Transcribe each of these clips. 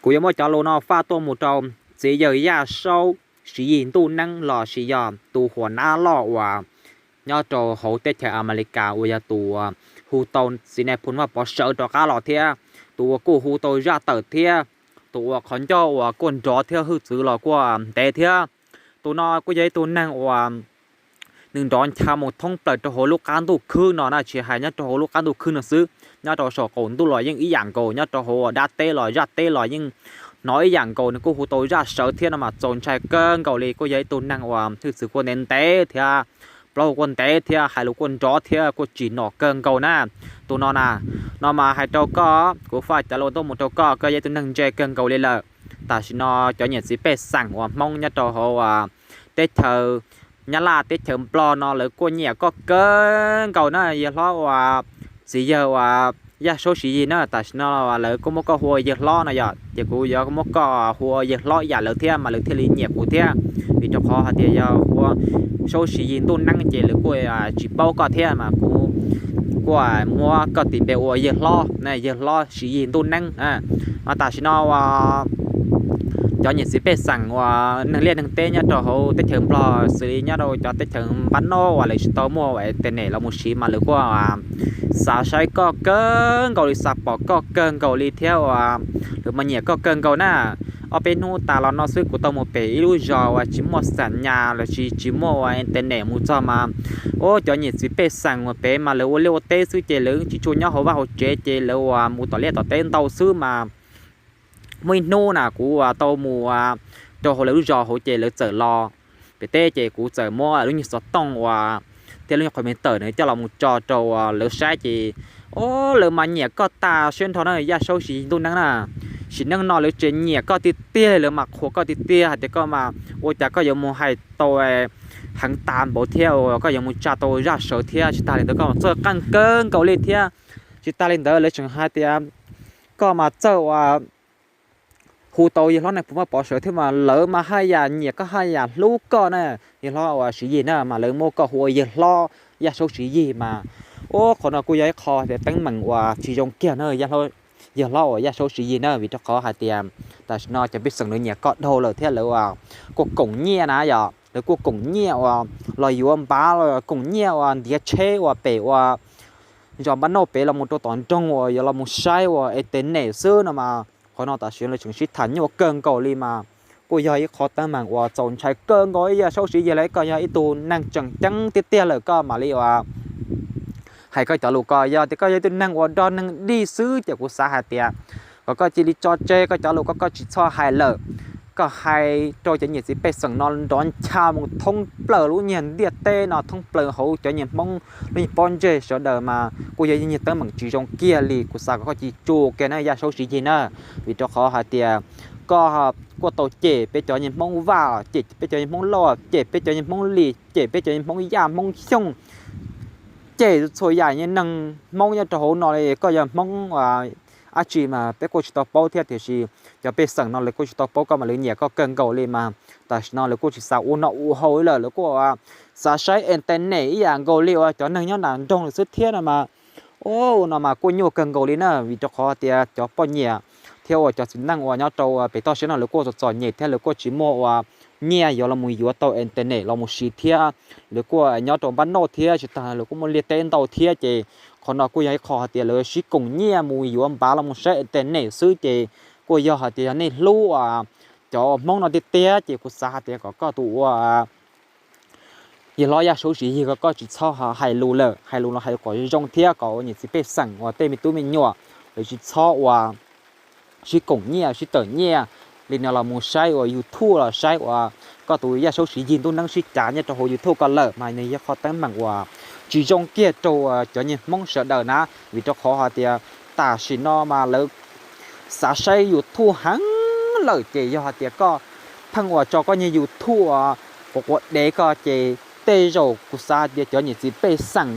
Kuv yuav muab cov lus no faj tuaj mus rau txiv yawg Yaj Saub Siv Yig Ntuj Neeb los sis yog tus huas nab loj uas nyob rau hauv teb chaws Amelikas uas yog tus hu tau txiv nais phoo Vaj Pov sawv rov qab los thiab, tus uas kuj hu tau zaj tawm thiab, tus uas qhov ncauj uas kuj nrov thiab hwj txwv los kuj ntev thiab. Tus no kuj yog ib tug neeg uas nws nrov ncha mus thoob plaws rau hauv lub qab ntuj khwb no na, tsis hais nyob rau hauv lub qab ntuj khwb no xwb, nyob rau saum qaum ntuj los yeej ib yam nkaus, nyob rau hauv dab teb los zaj teb los yeej hnov ib yam nkaus. Nws kuj hu tau zaj sawv thiab no mas txaus ntshai kawg nkaus li. Kuj yog ib tug neeg uas hwj txwv kuj ntev ntev thiab, plaub hau kuj ntev thiab, hais lus kuj nrov thiab kuj tsim nyog kawg nkaus na. Tus no na, no mas hais rau koj, kuv faj cov lus tuaj mus rau koj, koj yog ib tug neeg ntse kawg nkaus li lawm. Tam sim no cov niam txiv pej xeem uas Hmoob nyob rau hauv teb chaws Nyab Laj teb chaws Nplog no lawv kuj nyiam koj kawg nkaus na, yawg hlob uas txiv yawg uas Yaj Saub Siv Yig na. Tam sim no lawv kuj muab koj hu ua yawg hlob no yom, ces kuv yuav muab koj hu ua yawg hlob ib yam lawv thiab mas lawv thiaj li nyiam kuv thiab. Vim rau qhov hais tias yog hu ua Saub Siv Yig Ntuj Neeb ces lawv kuj tsis paub koj thiab mas kuv kuj muab koj tis npe ua yawg hlob, yawg hlob Siv Yig Ntuj Neeb. Mas tam sim no uas cov niam txiv pej xeem uas neeg liaj neeg teb nyob rau hauv teb chaws Nplog xws li nyob rau cov teb chaws npab noj uas lawv tsis tau muaj internet los mus siv mas lawv kuj xav saib koj kawg nkaus li, xav pom koj kawg nkaus li thiab uas lawv mas nyiam koj kawg nkaus na. Ob peb hnub tas los no xwb kuv tau mus pem ib lub zos uas tsis muaj xam nyas los sis tsis muaj uas internet mus txog mas, ua cov niam txiv pej xeem uas pem mas lawv ua liaj ua teb xwb ces lawv tsis tshua nyob hauv vaj hauv tsev ces lawv uas mus tom liaj tom teb ntau xwb mas. Muaj ib hnub na kuv uas tau mus rau hauv lawv lub zos hauv ces lawv txawm los pem teb ces kuv txawm muab lub nyuag xov tooj uas thiab lub nyuag qhov me tawm na coj los mus tso rau lawv saib ces, o, lawv mas nyiam koj tas siab nrho na Yaj Saub Siv Yig Ntuj Neeb na. Sim neej no lawv tseem nyiam koj tiag tiag, lawv mas qhuas koj tiag tiag hais tias koj mas ua cas koj yuav mus hais tau heev tas npaum thiab uas koj yuav mus tsa tau zaj sawv thiab tsis tas li ntawd koj mas txawj qeej kawg nkaus li thiab. Tsis tas li ntawd lawv tseem hais tias koj mas txawj uas hu tau yawg hlob nais phoo Vaj Pov sawv thiab mas lawv mas haj yam nyiam koj haj yam hlub koj na. Yawg hlob uas Siv Yig na mas lawv muab koj hu ua yawg hlob Yaj Saub Siv Yig mas, ua qhov no kuj yog ib qho tias teeb meem uas tsis zoo kiag na, yawg hlob uas Yaj Saub Siv Yig na, vim rau qhov hais tias tam sim no cov pej xeem lawv nyiam koj dhau lawm thiab lawv uas kuj koom nyiaj na yom, lawv kuj koom nyiaj uas los yuav npav los koom nyiaj uas ntiav tsheb uas pem uas zos npab noj pem los mus rau tom nroog uas yuav los mus saib uas internet xwb no mas. Qhov no tam sim no lawv tseem sib tham nyuaj kawg nkaus li mas kuj yog ib qho teeb meem uas txaus ntshai kawg nkaus. Yaj Saub Siv Yig, koj yog ib tug neeg tseem ceeb tiag tiag lawm koj mam li uas hais koj cov lus ko. Yog tias koj yog ib tug neeg uas dog neeg dig xwb ces kuv xav hais tias kom koj cia li tso tseg koj cov lus ko, koj tsis txhob hais lawm. Koj hais rau cov niam txiv pej xeem no nrov ncha mus thoob plaws lub nyuag ntiaj teb no, thoob plaws hauv cov niag Hmoob lub nyuag pob ntseg sawv daws mas kuj yog ib nyuag teeb meem tsis zoo kiag li. Kuv xav kom koj cia li tso kiag na Yaj Saub Siv Yig na, vim rau qhov hais tias koj kuj tau cem peb cov niag Hmoob Vaj, cem peb cov niag Hmoob Lauj, cem peb cov niag Hmoob Lis, cem peb cov niag Hmoob Yaj Hmoob Xyooj, cem txhua yam niag neeg Hmoob nyob rau hauv no li. Koj yog Hmoob dab tsi mas peb kuj tsis tau paub thiab, tiam sis cov pej xeem no lawv kuj tsis tau paub koj mas lawv nyiam koj kawg nkaus li mas tam sim no lawv kuj tsis xav ua noj ua haus li lawm, lawv kuj xav saib internet ib yam nkaus li uas cov neeg nyob nram nroog lawm xwb thiab no mas. Ua no mas kuj nyuaj kawg nkaus li na, vim rau qhov tias cov poj niam thiab uas cov txiv neej uas nyob rau pem toj siab no lawv kuj txom txom nyem thiab lawv kuj tsis muaj uas nyiaj yuav los mus yuav tau internet los mus siv thiab. Lawv kuj nyob rau npab noj thiab tsis tas lawv kuj muaj liaj teb ntau thiab ces qhov no kuj yog ib qho hais tias lawv sib koom nyiaj mus yuav npav los mus saib internet xwb ces kuj yog hais tias yog nej hlub uas cov Hmoob no tiag tiag ces kuv xav hais tias kom koj tus ua yawg hlob Yaj Saub Siv Yig ko koj tsis txhob hais lus lawm, hais lus los hais kom zoo thiab kom ua niam txiv pej xeem uas tej me tub me nyuam lawv tsis txhob ua sib koom nyiaj sib tawm nyiaj li no los mus saib ua YouTube los saib ua koj tus Yaj Saub Siv Yig Ntuj Neeb sib cav nyob rau hauv YouTube ko lawm mas nws yog qhov teeb meem uas tsis zoo kiag rau cov niag Hmoob sawv daws na, vim rau qhov hais tias tam sim no mas lawv xav saib YouTube heev lawm ces yog hais tias koj pheej uas tso koj niag YouTube uas quav quav dev ko ces tej zaum kuv xav hais tias cov niam txiv pej xeem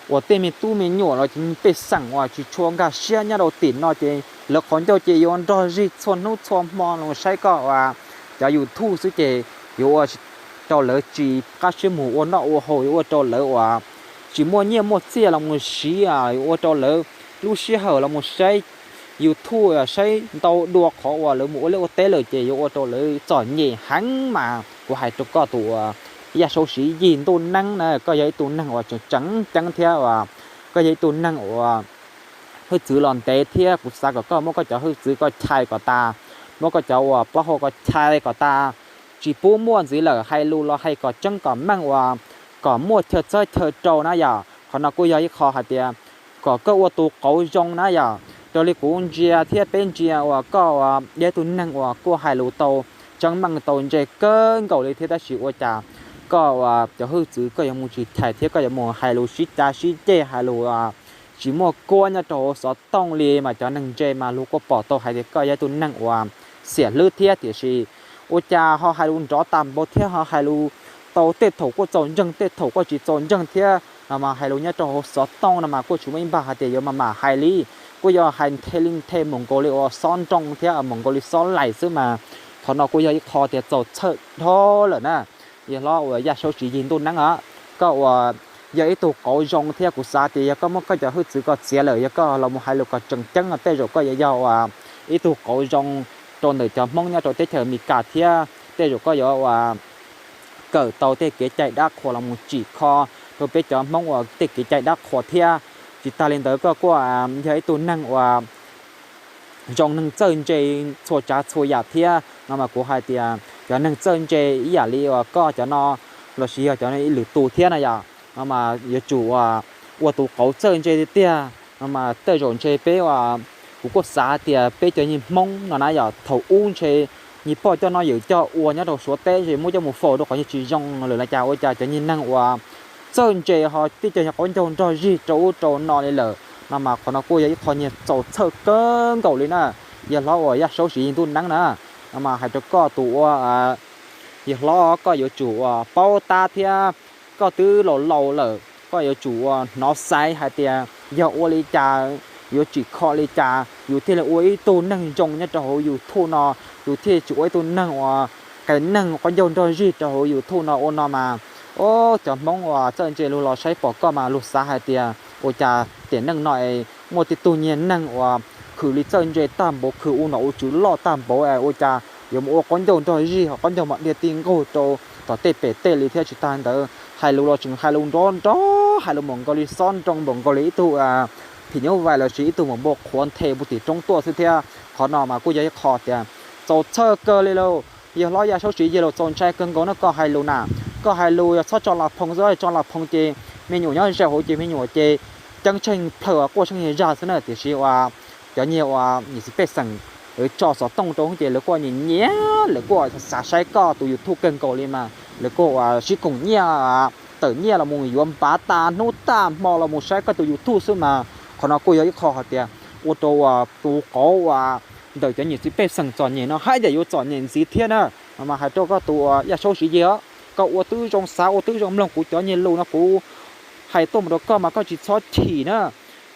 uas tej me tub me nyuam los cov pej xeem uas tsis tshua nkag siab nyob rau tim no ces lawv qhov ncauj ces yuav nrog zig txhua hnub txhua hmo los saib koj uas cov YouTube xwb ces yuav ua rau lawv tsis qab siab mus ua noj ua haus, yuav ua rau lawv uas tsis muaj nyiaj muaj txiaj los mus siv, yuav ua rau lawv lub sij hawm los mus saib YouTube saib ntau dua qhov uas lawv mus ua liaj ua teb lawm ces yuav ua rau lawv txom nyem heev mas kuv hais rau koj tus uas Yaj Saub Siv Yig Ntuj Neeb na, koj yog ib tug neeg uas tseem tseem ceeb thiab uas koj yog ib tug neeg uas hwj txwv los ntev thiab kuv xav kom koj muab koj cov hwj txwv koj chais kom tas, muab koj cov uas plaub hau koj chais kom tas, tsis pub muaj ntxiv lawm, hais lus los hais kom tseeb kom meej uas kom muaj chaw txawb chaw rau na yom. Qhov no kuj yog ib qho hais tias kom koj ua tus qauv zoo na yom. Raws li kuv ntsia thiab peb ntsia uas koj uas yog ib tug neeg uas kuj hais lus tau tseeb meej tau ntse kawg nkaus li thiab tab sis ua cas koj uas cov hwj txwv koj yuav mus tsis chais thiab koj yuav mus hais lus sib cav sib ceg hais lus tsis muaj kuab nyob rau hauv xov tooj li mas cov neeg ntse mas luag kuj pom tau hais tias koj yog ib tug neeg uas xiam hlwb thiab tiam sis ua cas ho hais lus nrov tag npaum thiab ho hais lus tau tej thaum kuj txaus ntseeg tej thaum kuj tsis txaus ntseeg thiab no mas hais lus nyob rau hauv xov tooj no mas kuj tsis muaj ib npag hais tias yuav mam mam hais li, kuj yog hais nthe li nthe mus nkaus li uas xob nroo thiab mus nkaus li xob laim xwb mas qhov no kuj yog ib qho tias txaus txhawj dhau lawm na. Yawg hlob uas Yaj Saub Siv Yig Ntuj Neeb os, koj uas yog ib tug qauv zoo thiab kuv xav tias yog koj muab koj cov hwj txwv koj txiav lawm yog koj los mus hais lus kom tseem ceeb no tej zaum koj yuav yog uas ib tug qauv zoo rau ntawm cov Hmoob nyob rau teb chaws Amelikas thiab tej zaum koj yuav uas kawm tau tej kev cai dab qhuas los mus tsim kho rau peb cov Hmoob uas tej kev cai dab qhuas thiab. Tsis tas li ntawd koj kuj yog ib tug neeg uas zoo neeg txawj ntse txhua tsav txhua yam thiab no mas kuv hais tias cov neeg txawj ntse ib yam li uas koj cov no lossis yog cov ib lwm tus thiab na yom no mas yuav tsum uas ua tus qauv txawj ntse tiag tiag no mas tej zaum ntshe peb uas kuv kuj xav tias peb cov nyuag Hmoob no na yom thaum ub ntshe nyuag poj coj no yawm coj ua nyob rau Suav teb ntshe muab coj mus faus rau qhov nyuag tsis zoo lawm no cas ua cas cov nyuag neeg uas txawj ntse ho tib co nyuag qaub ncaug nrog zig rau ub rau no li lawm no mas qhov no kuj yog ib qho nyuag txaus txhawj kawg nkaus li na. Yawg hlob uas Yaj Saub Siv Yig Ntuj Neeb na, no mas hais rau koj tus ua yawg hlob koj yuav tsum uas paub tab thiab koj twb laus laus lawm koj yuav tsum uas hnov xaiv hais tias yog ua li cas yuav tsim kho li cas yus thiaj li ua ib tug neeg zoo nyob rau hauv YouTube no, yus thiaj tsis ua ib tug neeg uas qias neeg qaub ncaug nrog zig rau hauv YouTube no ua no mas, o, cov Hmoob uas txawj ntse luag los saib pom koj mas luag xav hais tias ua cas tiam neej no es muaj tib tug nyuag neeg uas khwv li txawj ntse tag npaum khwv ua nom ua tswv loj tag npaum es ua cas yuav mus ua qaub ncaug nrog zig ho qaub ncaug mas dhia ti nqug rau tom tej pem tej li thiab tsis tas ntawd hais lus los tseem hais lus nrov nrov hais lus npaum nkaus li xob nroo npaum nkaus li ib tug phim nyuj vais lossis ib tug maum npua qhuav nthe puag tim roob tuaj xwb thiab. Qhov no mas kuj yog ib qho tias txaus txhawj kawg li lauj. Yawg hlob Yaj Saub Siv Yig los txaus ntshai kawg nkaus na koj hais lus na. Koj hais lus yog txhob tso las phoo xwb, tso las phoo ces me nyuam nyob ze hauv ces me nyuam ces ceeb tsheej plhaw quaj tsheej zag xwb na tiam sis uas cov nyiag uas nyiam txiv pej xeem tso xov tooj rau ces lawv kuj nyiam nyiam lawv kuj xav saib koj tus YouTube kawg nkaus li mas lawv kuj uas sib koom nyiaj tawm nyiaj los mus yuav npav tas hnub tas hmo los mus saib koj tus YouTube xwb mas qhov no kuj yog ib qho hais tias ua rau uas tus qauv uas ntawm cov nyiam txiv pej xeem txom nyem no haj yam yuav txom nyem ntxiv thiab na. Mas hais rau koj tus uas Yaj Saub Siv Yig os, koj ua twb zoo xav ua twb zoo mloog kuv cov nyiag lus no kuv hais tuaj mus rau koj mas koj tsis txhob chim na.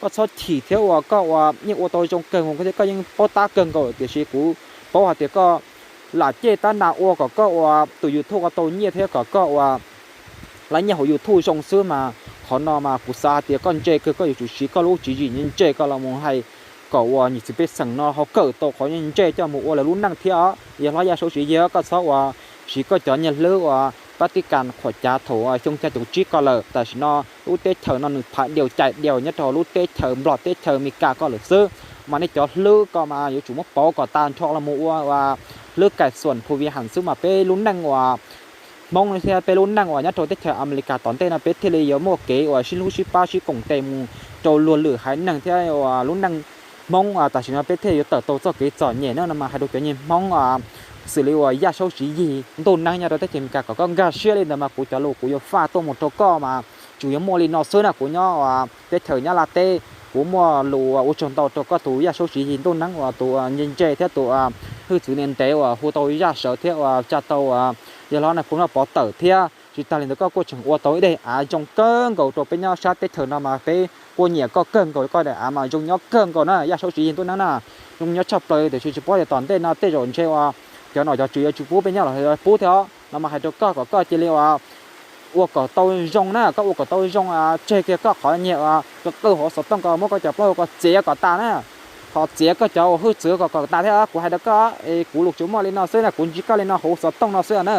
Koj txhob chim thiab uas koj uas yeej ua tau zoo kawg nkaus thiab koj yeej paub tab kawg nkaus tiam sis kuv paub hais tias koj lam cej tab nas ua kom koj uas tus YouTube ko tau nyiaj thiab kom koj uas lab nyiaj hauv YouTube zoo xwb mas qhov no mas kuv xav hais tias koj ntse kawg koj yuav tsum siv koj lub tswv yim ntse koj los mus hais kom uas nyiam txiv pej xeem no ho kawm tau qhov ntse coj mus ua lawv lub neej thiab os. Yawg hlob Yaj Saub Siv Yig koj txhob uas siv koj cov nyiag hlwb uas pab tib kas qhuam cav thaum xyoo xya caum tsib ko lawm tam sim no lub teb chaws no nws phav diaus cais diaus nyob rau lub teb chaws Nplog teb chaws Amelikas ko lawm xwb. Mas nej cov hlwb ko mas yuav tsum muab pauv kom tag nrho los mus ua hlwb kais xuam phu vi has xwb mas peb lub neej uas Hmoob thiab peb lub neej uas nyob rau teb chaws Amelikas tom ntej no peb thiaj li yuav muaj kev uas sib hlub sib pab sib koom tes mus rau luag lwm haiv neeg thiab uas lub neej Hmoob tam sim no peb thiaj yuav tawm tau txoj kev txom nyem na. No mas hais rau cov nyiag Hmoob xws li uas Yaj Saub Siv Yig Ntuj Neeb nyob rau teb chaws Amelikas kom koj nkag siab li ntawd mas kuv cov lus kuv yuav faj tuaj mus rau koj mas tsuas yuav muaj li no xwb na. Kuv nyob uas teb chaws Nyab Laj teb kuv muaj lus ua tsaug ntau rau koj tus Yaj Saub Siv Yig Ntuj Neeb uas tus ntse ntse thiab tus hwj txwv ntev ntev uas hu tau zaj sawv thiab uas tsa tau uas yawg hlob Nais Phoo Vaj Pov tawm thiab. Tsis tas li ntawd koj kuj tseem ua tau ib daim av zoo kawg nkaus rau peb nyob sab teb chaws no mas peb kuj nyiam koj kawg nkaus, koj daim av mas zoo nyob kawg nkaus na Yaj Saub Siv Yig Ntuj Neeb na. Zoo nyob tshaj plaws tiam sis tsis paub tias tom ntej no tej zaum ntshe uas cov nom cov tswv yuav tsis pub peb nyob los yuav pub thiab os. No mas hais rau koj kom koj cia li uas ua kom tau zoo na, koj ua kom tau zoo tseg kiag koj qhov nyiag uas qw qw hauv xov tooj ko muab koj cov plaub hau ko txiav kom tas na. Txiav koj cov uas hwj txwv kom kom tas thiab, kuv hais rau koj es kuv lus tsuas muaj li no xwb na, kuv ntsib koj li no hauv xov tooj no xwb na.